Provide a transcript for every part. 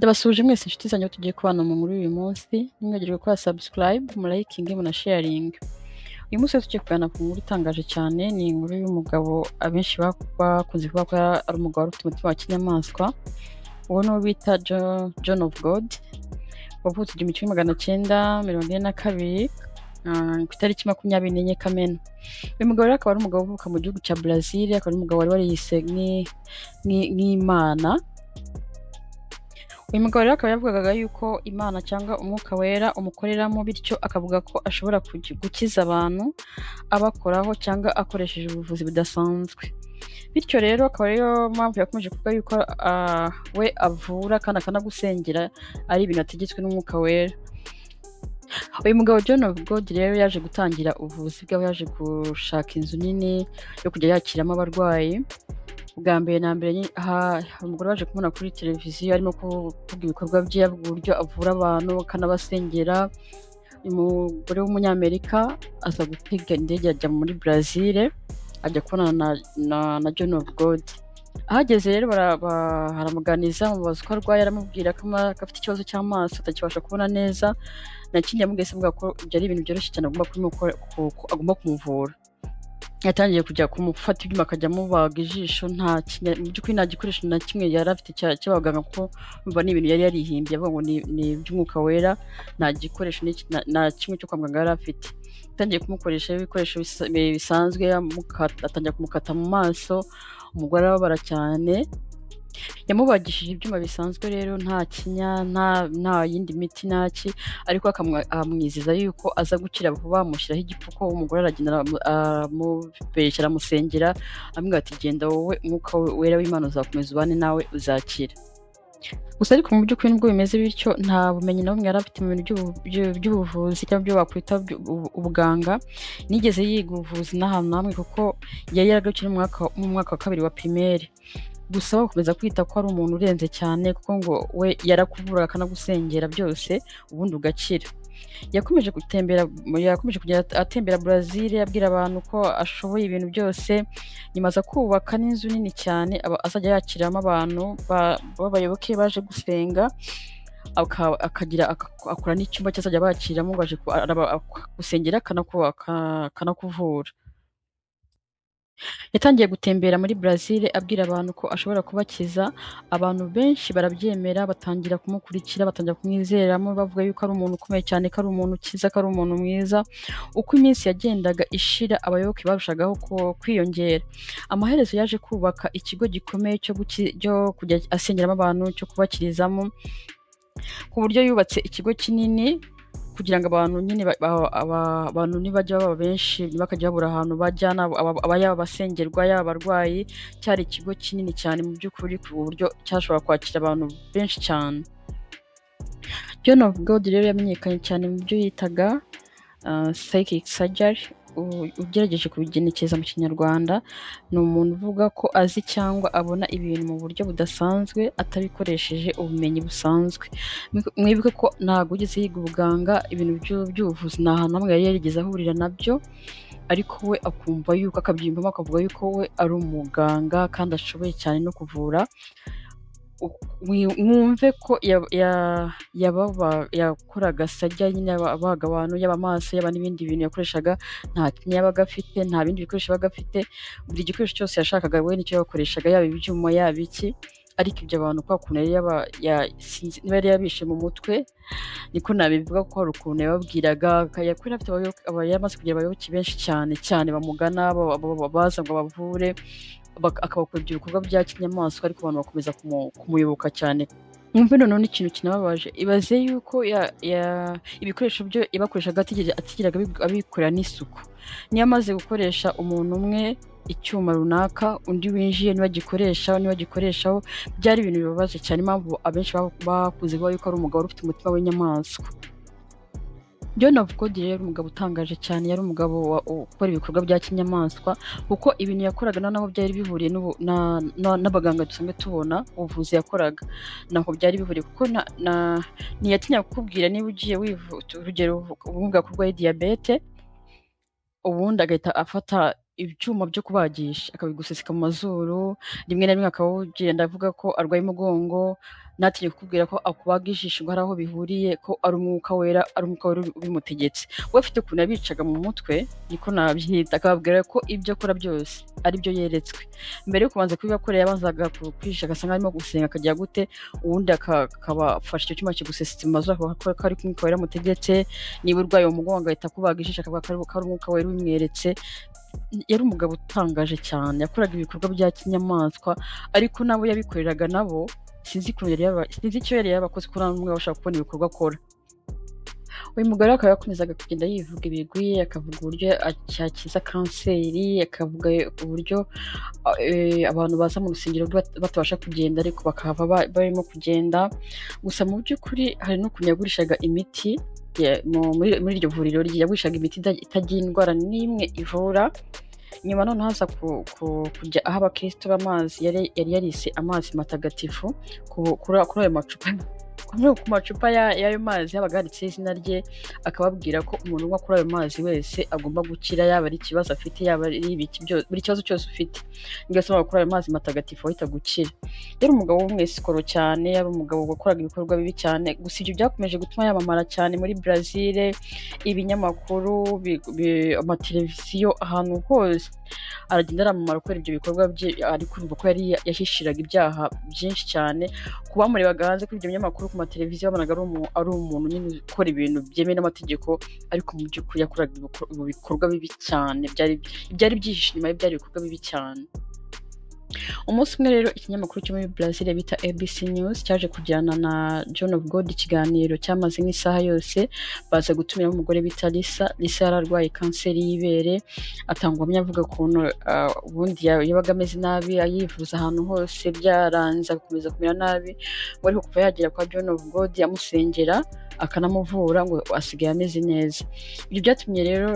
Ndabasuhuje mwese inshuti zanjye tugiye kubana mu nkuru y'uyu munsi. Ntimwibagirwe gukora subscribe, mulayikinge, munasharinge. Uyu munsi rero tugiye kuganira ku nkuru itangaje cyane. Ni inkuru y'umugabo abenshi bakunze kuvuga ko ari umugabo wari ufite umutima wa kinyamaswa. Uwo ni uwo bita John of God, wavutse 1942, ku itariki 24 Kamena. Uyu mugabo rero akaba ari umugabo uvuka mu gihugu cya Brazil, akaba ari umugabo wari wariyise nk'Imana. Uyu mugabo rero akaba yavugaga yuko Imana cyangwa Umwuka Wera umukoreramo, bityo akavuga ko ashobora gukiza abantu abakoraho cyangwa akoresheje ubuvuzi budasanzwe. Bityo rero akaba ariyo mpamvu yakomeje kuvuga yuko we avura kandi akanagusengera, ari ibintu ategetswe n'Umwuka Wera. Uyu mugabo John of God rero yaje gutangira ubuvuzi bwe, aho yaje gushaka inzu nini yo kujya yakiramo abarwayi. Bwa mbere na mbere umugore waje kumubona kuri televiziyo arimo kuvuga ibikorwa bye, avuga uburyo avura abantu akanabasengera. Umugore w'Umunyamerika aza gutega indege ajya muri Brazil, ajya kubonana na John of God. Ahageze rero aramuganiriza, amubaza uko arwaye, aramubwira ko afite ikibazo cy'amaso, atakibasha kubona neza. Nta kindi yamubwiye se, avuga ko ibyo ari ibintu byoroshye cyane, agomba kumuvura. Yatangiye kujya kumufata ibyuma, akajya amubaga ijisho. Nta mu by'ukuri nta gikoresho na kimwe yari afite cy'abaganga, kuko urumva ni ibintu yari yarihimbiye avuga ngo ni iby'Umwuka Wera. Nta gikoresho na kimwe cyo kwa muganga yari afite. Yatangiye kumukoresha ibikoresho bisanzwe, atangira kumukata mu maso, umugore arababara cyane. Yamubagishije ibyuma bisanzwe rero, nta kinya, nta yindi miti, ntaki, ariko akamwizeza yuko aza gukira vuba, amushyiraho igipfuko. Umugore aragenda, aramubeshya, aramusengera, aramubwira ati: "Genda wowe, Umwuka Wera w'Imana uzakomeza ubane nawe, uzakira." Gusa ariko mu by'ukuri nubwo bimeze bityo, nta bumenyi na bumwe yari afite mu bintu by'ubuvuzi cyangwa ibyo wakwita ubuganga. Nigeze yiga ubuvuzi n'ahantu na hamwe, kuko yari yaragarukiye mu mwaka wa kabiri wa primaire. Gusa bakomeza kwita ko ari umuntu urenze cyane, kuko ngo we yarakuvuraga akanagusengera byose, ubundi ugakira. Yakomeje gutembera, yakomeje kugenda atembera Brazil, abwira abantu ko ashoboye ibintu byose. Nyuma aza kubaka n'inzu nini cyane azajya yakiramo abantu b'abayoboke baje gusenga, akagira akora n'icyumba cye azajya bakiramo baje gusengera, akanakuvura. Yatangiye gutembera muri Brazil abwira abantu ko ashobora kubakiza. Abantu benshi barabyemera, batangira kumukurikira, batangira kumwizeramo, bavuga yuko ari umuntu ukomeye cyane, ko ari umuntu ukiza, ko ari umuntu mwiza. Uko iminsi yagendaga ishira, abayoboke barushagaho kwiyongera. Amaherezo yaje kubaka ikigo gikomeye cyo kujya asengeramo abantu, cyo kubakirizamo, ku buryo yubatse ikigo kinini kugira ngo abantu nyine abantu nibajya baba benshi ntibakajya babura ahantu bajya, yaba abasengerwa, yaba abarwayi. Cyari ikigo kinini cyane mu by'ukuri, ku buryo cyashobora kwakira abantu benshi cyane. John of God rero yamenyekanye cyane mu byo yitaga psychic surgery. Ugerageje kubigenekereza mu Kinyarwanda, ni umuntu uvuga ko azi cyangwa abona ibintu mu buryo budasanzwe, atabikoresheje ubumenyi busanzwe. Mwibuke ko ntabwo ugeze yiga ubuganga, ibintu by'ubuvuzi nta hantu hamwe yari yarigeze ahurira nabyo, ariko we akumva yuko akabyiyumvamo, akavuga yuko we ari umuganga kandi ashoboye cyane no kuvura. Mwumve ko yakoraga surgery nyine, abaga abantu, yaba amaso, yaba n'ibindi bintu yakoreshaga. Nta kinya yabaga afite, nta bindi bikoresho yabaga afite. Buri gikoresho cyose yashakaga we nicyo yakoreshaga, yaba ibyuma, yaba iki. Ariko ibyo abantu kwa kuntu yari sinzi niba yari yabishe mu mutwe, niko nabivuga, ko hari ukuntu yababwiraga. Yari afite aba yamaze kugira abayoboke benshi cyane cyane bamugana, baza ngo abavure, akabakora ibyo bikorwa bya kinyamaswa, ariko abantu bakomeza kumuyoboka cyane. Mwumve noneho n'ikintu kinababaje: ibaze yuko ibikoresho byo yabakoreshaga atigeraga abikorera n'isuku. Niyo amaze gukoresha umuntu umwe icyuma runaka, undi winjiye niba agikoresha, niba agikoreshaho. Byari ibintu bibabaje cyane. Impamvu abenshi bakunze kuvuga yuko ari umugabo wari ufite umutima w'inyamaswa. John of God rero, umugabo utangaje cyane, yari umugabo ukora ibikorwa bya kinyamaswa, kuko ibintu yakoraga noneho byari bihuriye n'abaganga dusanzwe tubona. Ubuvuzi yakoraga ntaho byari bihuriye, kuko ntiyatinya kukubwira niba ugiye, urugero umubwira ko urwaye diyabete, ubundi agahita afata ibyuma byo kubagisha akabiguseseka mu mazuru. Rimwe na rimwe akaba ugenda avuga ko arwaye umugongo. Ntatinye kukubwira ko akubaga ijisho ngo hari aho bihuriye, ko ari umwuka wera, ari umwuka wera ubimutegetse. We afite ukuntu yabicaga mu mutwe, niko nabyita, akababwira ko ibyo akora byose ari byo yeretswe. Mbere yo kubanza kubibakorera yabanzaga kwihisha, agasa nkaho arimo gusenga, akajya gute, ubundi akabafasha icyo cyuma kigusesetse mu mazuru, akavuga ko ari umwuka wera amutegetse. Niba urwaye umugongo agahita akubaga ijisho, akavuga ko ari umwuka wera ubimweretse. Yari umugabo utangaje cyane, yakoraga ibikorwa bya kinyamaswa, ariko nabo yabikoreraga nabo sinzi ukuntu yari sinzi icyo yari yabakoze, kuko nta n'umwe wabashaga kubona ibikorwa akora. Uyu mugore akaba yakomezaga kugenda yivuga ibigwi, akavuga uburyo yakiza kanseri, akavuga uburyo abantu baza mu rusengero rwe batabasha kugenda ariko bakahava barimo kugenda. Gusa mu by'ukuri hari n'ukuntu yagurishaga imiti muri iryo vuriro rye, yagurishaga imiti itagira indwara n'imwe ivura. Nyuma noneho aza kujya aho abakristo b'amazi yari yarise amazi matagatifu, kuri ayo macupa, ku macupa y'ayo mazi habaga handitseho izina rye, akababwira ko umuntu unywa kuri ayo mazi wese agomba gukira, yaba ari ikibazo afite, yaba ari ibiki byose, buri kibazo cyose ufite, ugasoma kuri ayo mazi matagatifu wahita gukira. Yari umugabo w'umwesikoro cyane, yari umugabo wakoraga ibikorwa bibi cyane. Gusa ibyo byakomeje gutuma yamamara cyane muri Brazil, ibinyamakuru, amateleviziyo, ahantu hose aragenda aramamara kubera ibyo bikorwa bye. Ari kumva ko yari yahishiraga ibyaha byinshi cyane. Ku bamurebaga hanze kuri ibyo binyamakuru, ku mateleviziyo, babonaga ari umuntu nyine ukora ibintu byemewe n'amategeko, ariko mu by'ukuri yakoraga ibikorwa bibi cyane. Byari byihishe inyuma ye, byari ibikorwa bibi cyane. Umunsi umwe rero ikinyamakuru cyo muri Brazil bita ABC News cyaje kujyana na John of God ikiganiro cyamaze nk'isaha yose, baza gutumiramo umugore bita Lisa. Lisa yari arwaye kanseri y'ibere, atanga ubuhamya avuga ukuntu ubundi yabaga ameze nabi, ayivuza ahantu hose byaranze, agakomeza kumera nabi, ngo ariko kuva yagera kwa John of God amusengera akanamuvura, ngo asigaye ameze neza. Ibyo byatumye rero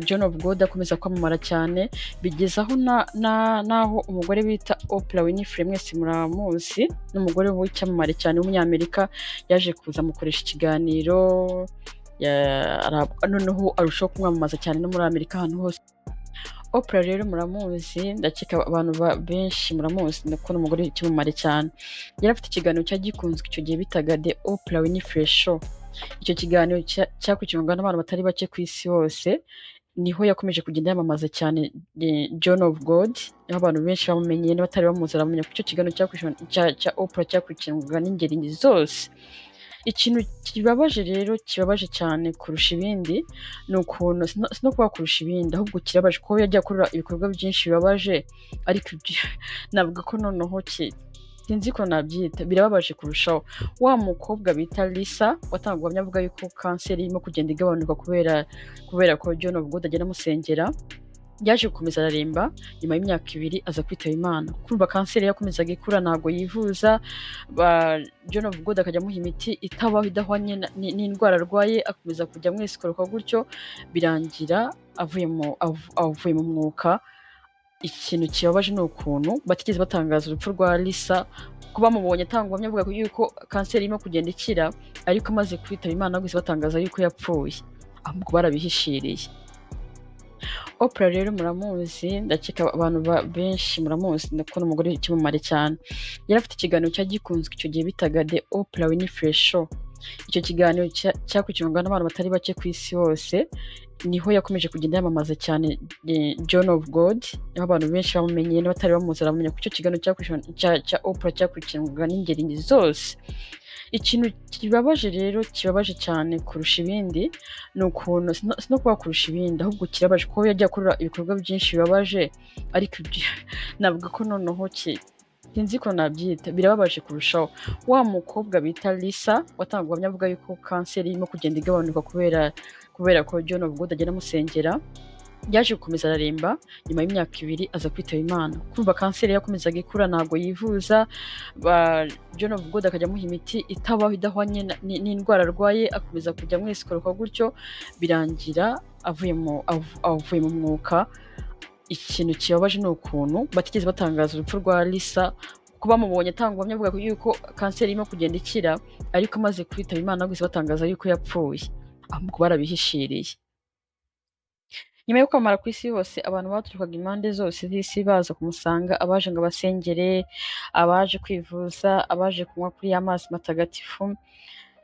John of God akomeza kwamamara cyane, bigeze aho naho umugore bita Oprah Winfrey, mwese muramuzi, ni umugore w'icyamamare cyane w'umunyamerika, yaje kuza amukoresha ikiganiro, noneho arushaho kumwamamaza cyane no muri Amerika ahantu hose. Oprah rero muramuzi, ndakeka abantu benshi muramuzi, ndakubona umugore w'icyamamare cyane. Yari afite ikiganiro cyari gikunzwe icyo gihe bitaga The Oprah Winfrey Show. Icyo kiganiro cyakurikiranwaga n'abantu batari bake ku isi hose. Niho yakomeje kugenda yamamaza cyane John of God, niho abantu benshi bamumenye, n'abatari bamuzi baramumenya, kuko icyo kiganiro cya Oprah cyakurikiranwaga n'ingeri zose. Ikintu kibabaje rero, kibabaje cyane kurusha ibindi, ni ukuntu si no kuba kurusha ibindi, ahubwo kirabaje kuko yagiye akora ibikorwa byinshi bibabaje, ariko ibyo navuga ko noneho sinzi ko nabyita, birababaje kurushaho. Wa mukobwa bita Lisa watanga ubuhamya avuga yuko kanseri irimo kugenda igabanuka kubera ko John of God agenda amusengera, yaje gukomeza araremba, nyuma y'imyaka 2 aza kwitaba Imana. Kumva kanseri yakomezaga ikura, ntabwo yivuza, John of God akajya amuha imiti itabaho, idahwanye n'indwara arwaye, akomeza kujya amwesikoroka gutyo, birangira avuye mu mwuka. Ikintu kibabaje ni ukuntu batigeze batangaza urupfu rwa Lisa, ko bamubonye atanga ubuhamya avuga yuko kanseri irimo kugenda ikira, ariko amaze kwitaba Imana gusa batangaza yuko yapfuye, ahubwo barabihishiriye. Oprah rero muramuzi, ndakeka abantu benshi muramuzi, ndakubona umugore w'icyamamare cyane. Yari afite ikiganiro cyari gikunzwe icyo gihe bitaga The Oprah Winfrey Show. Icyo kiganiro cyakurikiranwaga n'abantu batari bake ku isi hose. Niho yakomeje kugenda yamamaza cyane John of God, niho abantu benshi bamumenye, n'abatari bamuzi baramumenya, kuko icyo kiganiro cya Oprah cyakurikiranwaga n'ingeri zose. Ikintu kibabaje rero, kibabaje cyane kurusha ibindi, ni ukuntu si no kuba kurusha ibindi, ahubwo kirabaje kuko yagiye akora ibikorwa byinshi bibabaje, ariko ibyo navuga ko noneho sinzi ko nabyita, birababaje kurushaho. Wa mukobwa bita Lisa watanga ubuhamya avuga yuko kanseri irimo kugenda igabanuka kubera ko John of God agenda amusengera, yaje gukomeza araremba, nyuma y'imyaka 2 aza kwitaba Imana. Kumva kanseri yakomezaga ikura, ntabwo yivuza, John of God akajya amuha imiti itabaho, idahwanye n'indwara arwaye, akomeza kujya amwesikoroka gutyo, birangira avuye mu mwuka. Ikintu kibabaje ni ukuntu batigeze batangaza urupfu rwa Lisa, ko bamubonye atanga ubuhamya avuga yuko kanseri irimo kugenda ikira, ariko amaze kwitaba Imana gusa batangaza yuko yapfuye, ahubwo barabihishiriye. Nyuma yo kwamamara ku isi yose, abantu baturukaga impande zose z'isi baza kumusanga, abaje ngo abasengere, abaje kwivuza, abaje kunywa kuri ya mazi matagatifu.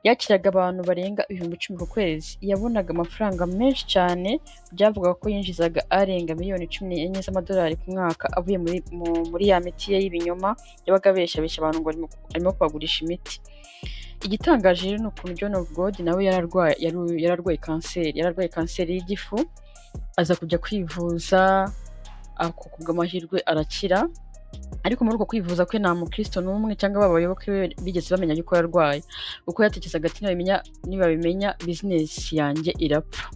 Yakiraga abantu barenga 10,000 ku kwezi. Yabonaga amafaranga menshi cyane, byavugaga ko yinjizaga arenga miliyoni 14 z'amadolari ku mwaka avuye muri ya miti ye y'ibinyoma yabaga abeshyabeshya abantu ngo arimo kubagurisha imiti. Igitangaje rero ni ukuntu John of God nawe yararwaye kanseri, yararwaye kanseri y'igifu, aza kujya kwivuza, ako kubw'amahirwe arakira. Ariko muri uko kwivuza kwe nta mukristo n'umwe cyangwa abayoboke be bigeze bamenya yuko yarwaye, kuko yatekerezaga ati nibabimenya bizinesi yanjye irapfa.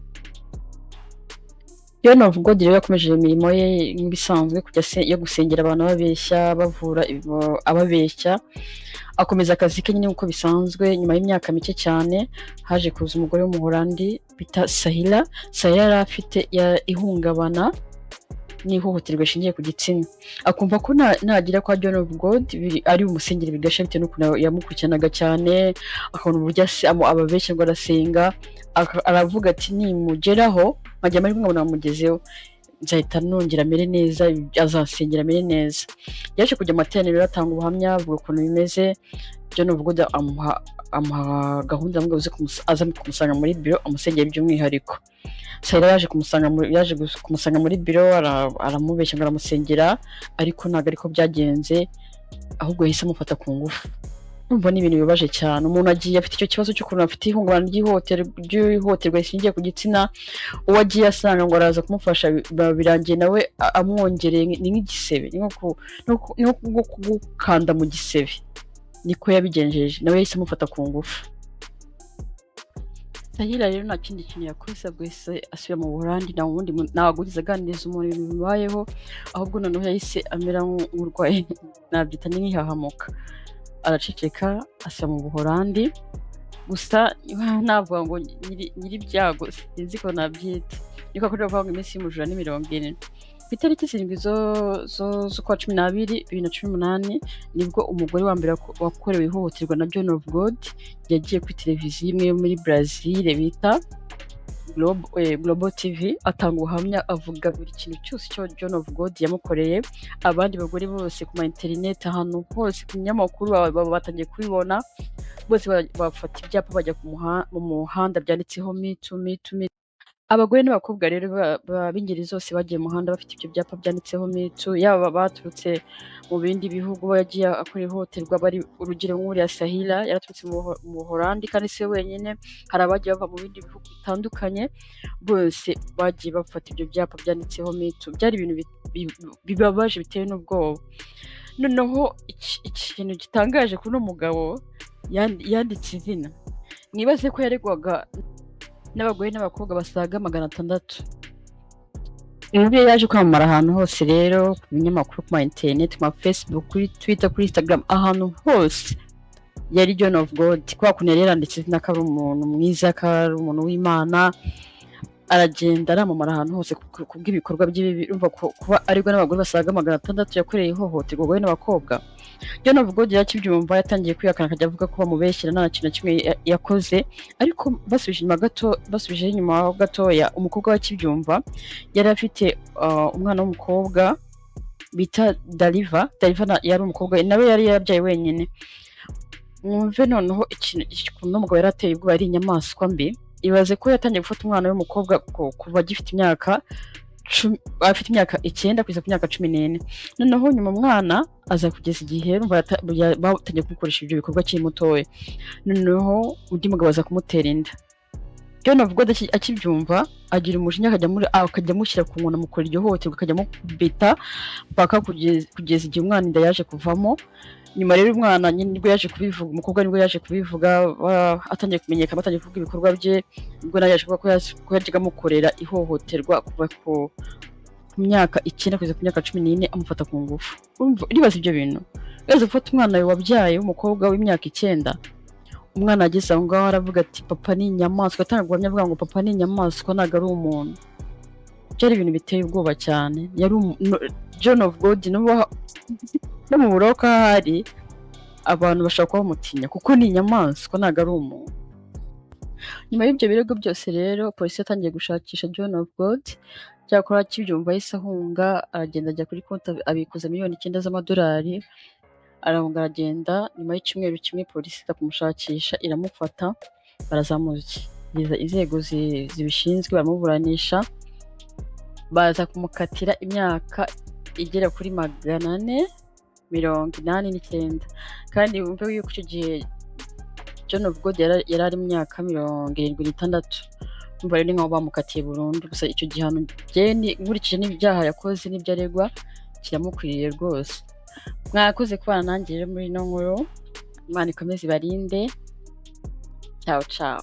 John of God rero yakomeje imirimo ye nk'ibisanzwe, kujya yo gusengera abantu ababeshya, bavura ababeshya, akomeza akazi ke nyine nk'uko bisanzwe. Nyuma y'imyaka mike cyane haje kuza umugore w'Umuholandi bita Sahila. Sahila yari afite ihungabana n'ihohoterwa rishingiye ku gitsina, akumva ko nagira kwa John of God ari bumusengere bigasha, bitewe n'ukuntu yamukurikiranaga cyane, akabona uburyo ababeshya ngo arasenga. Aravuga ati nimugeraho nkajya amahirwe nkabona bamugezeho, nzahita nongera amere neza, azasengera amere neza. Yaje kujya mu materaniro, atanga ubuhamya, avuga ukuntu bimeze. John of God amuha gahunda, aramubwira aze kumusanga muri biro amusengera by'umwihariko. Sahila yaje kumusanga muri biro, aramubeshya ngo aramusengera, ariko ntabwo ariko byagenze, ahubwo yahise amufata ku ngufu. Urumva ni ibintu bibabaje cyane. Umuntu agiye afite icyo kibazo cy'ukuntu afite ihungabana ry'ihohoterwa rishingiye ku gitsina, uwo agiye asanga ngo araza kumufasha, birangiye nawe amwongereye, ni nk'igisebe, ni nko kugukanda mu gisebe, niko yabigenjeje, nawe yahise amufata ku ngufu. Sahila rero nta kindi kintu yakoze, ahubwo yahise asubira mu Buholandi. Nta wundi ntabwo yigeze aganiriza umuntu ibintu bimubayeho, ahubwo noneho yahise amera nk'urwaye, nabyita ni nk'ihahamuka, araceceka, asubira mu Buholandi. Gusa navuga ngo nyiri ibyago, sinzi ko nabyita, niko kuri bavuga ngo iminsi y'umujura ni 40. Ku itariki 7 z'ukwa 12 2018, nibwo umugore wa mbere wakorewe ihohoterwa na John of God yagiye kuri televiziyo imwe yo muri Brazil bita Global TV, atanga ubuhamya, avuga buri kintu cyose icyo John of God yamukoreye. Abandi bagore bose ku ma interineti, ahantu hose, ku binyamakuru batangiye kubibona, bose bafata ibyapa bajya mu muhanda byanditseho "Me too, me too, me". Abagore n'abakobwa rero b'ingeri zose bagiye mu muhanda bafite ibyo byapa byanditseho "Me too", yaba baturutse mu bindi bihugu yagiye akora ihohoterwa, bari urugero nk'uriya Sahila yaraturutse mu Buholandi, kandi si we wenyine, hari abagiye bava mu bindi bihugu bitandukanye, bose bagiye bafata ibyo byapa byanditseho "Me too". Byari ibintu bibabaje, bitewe n'ubwoba. Noneho ikintu gitangaje kuri uno mugabo, yanditse izina. Mwibaze ko yaregwaga n'abagore n'abakobwa basaga 600. Inkuru ye yaje kwamamara ahantu hose rero, ku binyamakuru, ku ma interineti, ku ma Facebook, kuri Twitter, kuri Instagram, ahantu hose yari John of God, kubera ukuntu yari yaranditse izina ko ari umuntu mwiza, ko ari umuntu w'Imana. Aragenda aramamara ahantu hose kubw'ibikorwa by'ibibi. Urumva ko kuba aregwa n'abagore basaga 600 yakoreye ihohoterwa, abagore n'abakobwa. John of God yakibyumva yatangiye kwihakana, akajya avuga ko bamubeshyera, nta kintu na kimwe yakoze. Ariko basubije inyuma gato, basubije inyuma gatoya, umukobwa we akibyumva, yari afite umwana w'umukobwa bita Daliva. Daliva yari umukobwa nawe yari yarabyaye wenyine. Mwumve noneho ikintu ukuntu umugabo yari ateye ubwoba, ari inyamaswa mbi. Ibaze ko yatangiye gufata umwana w'umukobwa kuva agifite imyaka 10, afite imyaka 9 kugeza ku myaka 14. Noneho nyuma umwana aza kugeza igihe urumva batangiye kumukoresha ibyo bikorwa akiri mutoya. Noneho undi mugabo aza kumutera inda. John of God akibyumva agira umujinya, akajya amushyira ku nkoni, amukora iryo hohoterwa, akajya amukubita mpaka kugeza igihe umwana inda yaje kuvamo. Nyuma rero umwana nyine nibwo yaje kubivuga, umukobwa nibwo yaje kubivuga, atangiye kumenyekana, batangiye kuvuga ibikorwa bye, nibwo nawe yaje kuvuga ko yajyaga amukorera ihohoterwa kuva ku myaka 9 kugeza ku myaka 14, amufata ku ngufu. Urumva, uribaza ibyo bintu, uribaza gufata umwana wawe wabyaye w'umukobwa w'imyaka 9. Umwana ageze aho ngaho aravuga ati papa ni inyamaswa, atanga ubuhamya avuga ngo papa ni inyamaswa, ntabwo ari umuntu. Byari ibintu biteye ubwoba cyane. Yari John of God no mu buroko ahari abantu bashobora kuba bamutinya kuko ni inyamaswa, ntabwo ari umuntu. Nyuma y'ibyo birego byose rero, polisi yatangiye gushakisha John of God. Cyakora akibyumva yahise ahunga, aragenda ajya kuri konti abikuza miliyoni 9 z'amadolari, arahunga aragenda. Nyuma y'icyumweru kimwe polisi iza kumushakisha iramufata, barazamugeza inzego zibishinzwe, baramuburanisha, baza kumukatira imyaka igera kuri 489. Kandi wumve yuko icyo gihe John of God yari ari mu myaka 76. Umva rero, ni nkaho bamukatiye burundu. Gusa icyo gihano njyewe nkurikije n'ibyaha yakoze n'ibyo aregwa, kiramukwiriye rwose. Mwakoze kubana nanjye rero muri ino nkuru. Imana ikomeze ibarinde. Ciao ciao.